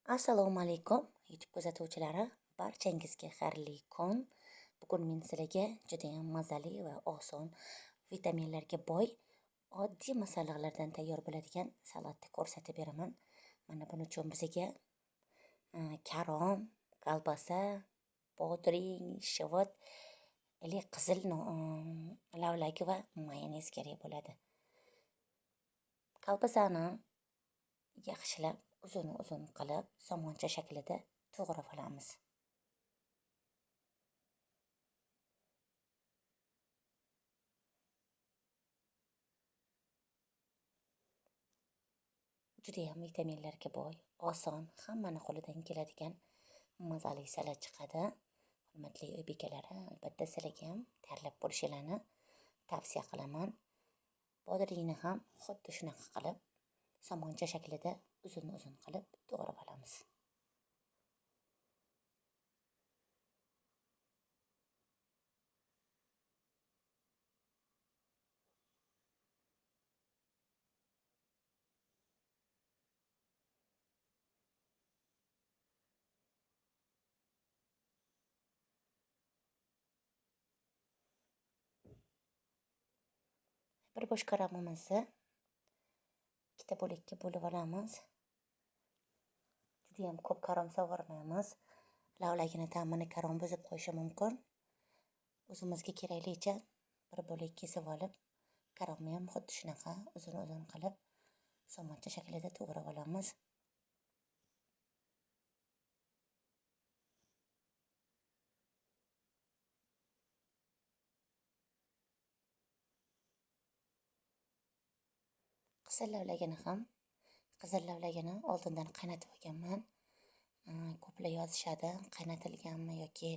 Assalomu alaykum YouTube kuzatuvchilari, barchangizga xayrli kun. Bugun men sizlarga juda ham mazali va oson, vitaminlarga boy, oddiy masalliqlardan tayyor bo'ladigan salatni ko'rsatib beraman. Mana buning uchun bizga karom, kolbasa, bodring, shivit, ili qizil lavlagi va mayonez kerak bo'ladi. Kolbasani yaxshilab uzun-uzun qilib somoncha shaklida to'g'rab olamiz. Juda ham vitaminlarga boy, oson, hammani qo'lidan keladigan mazali salat chiqadi. Hurmatli uy bekalari, albatta sizlarga ham tayyorlab ko'rishingizni tavsiya qilaman. Bodringni ham xuddi shunaqa qilib somoncha shaklida uzun-uzun qilib to'g'rab olamiz. Bir bosh karamimizni ikkita bo'lakka bo'lib olamiz. Juda ham ko'p karom sovurmaymiz. Lavlagini ta'mini karom buzib qo'yishi mumkin. O'zimizga keraklicha bir bo'lak kesib olib, karomni ham xuddi shunaqa uzun-uzun qilib somoncha shaklida to'g'rab olamiz. Qizil lavlagini oldindan qaynatib olganman. Ko'plar yozishadi, qaynatilganmi yoki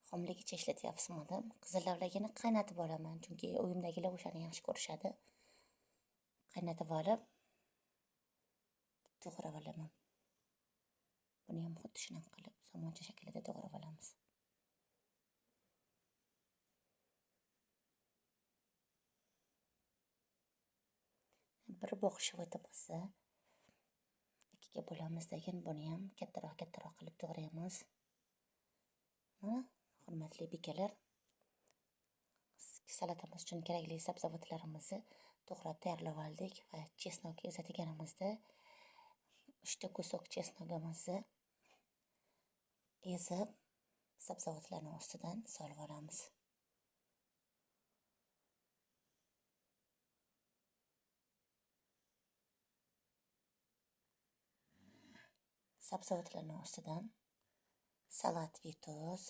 xomligicha ishlatyapsizmi deb. Qizil lavlagini qaynatib olaman, chunki uyimdagilar o'shani yaxshi ko'rishadi. Qaynatib olib to'g'rab olaman. Buni ham xuddi shunaqa qilib somoncha shaklida to'g'rab olamiz. Bir bo'q shivitimizni ikkiga bo'lamiz, degan buni ham kattaroq qilib to'g'raymiz. Mana hurmatli bekalar, salatimiz uchun kerakli sabzavotlarimizni to'g'rab tayyorlab oldik va chesnok ezadiganimizda 3 ta kusok chesnogimizni ezib sabzavotlarning ustidan solib olamiz. Sabzavotlarning ustidan salat va tuz,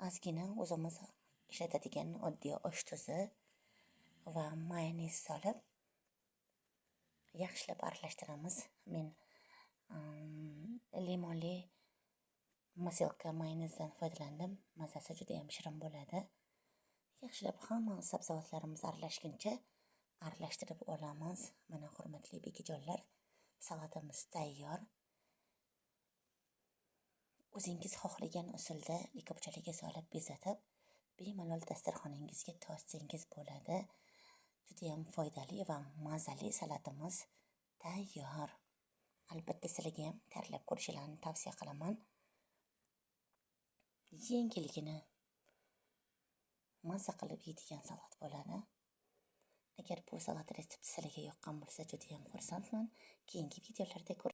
ozgina o'zimiz ishlatadigan oddiy osh tuzi va mayonez solib yaxshilab aralashtiramiz. Men limonli masilka mayonezdan foydalandim. Mazasi juda ham shirin bo'ladi. Yaxshilab hamma sabzavotlarimiz aralashguncha aralashtirib olamiz. Mana hurmatli bekajonlar, salatimiz tayyor. O'zingiz xohlagan usulda likopchalarga solib bezatib, bemalol dasturxoningizga tortsangiz bo'ladi. Juda ham foydali va mazali salatimiz tayyor. Albatta sizlarga ham tayyorlab ko'rishingizni tavsiya qilaman. Yengilgina mazza qilib yeydigan salat bo'ladi. Agar bu salat retsepti sizlarga yoqqan bo'lsa, juda ham xursandman. Keyingi videolarda ko'rishamiz.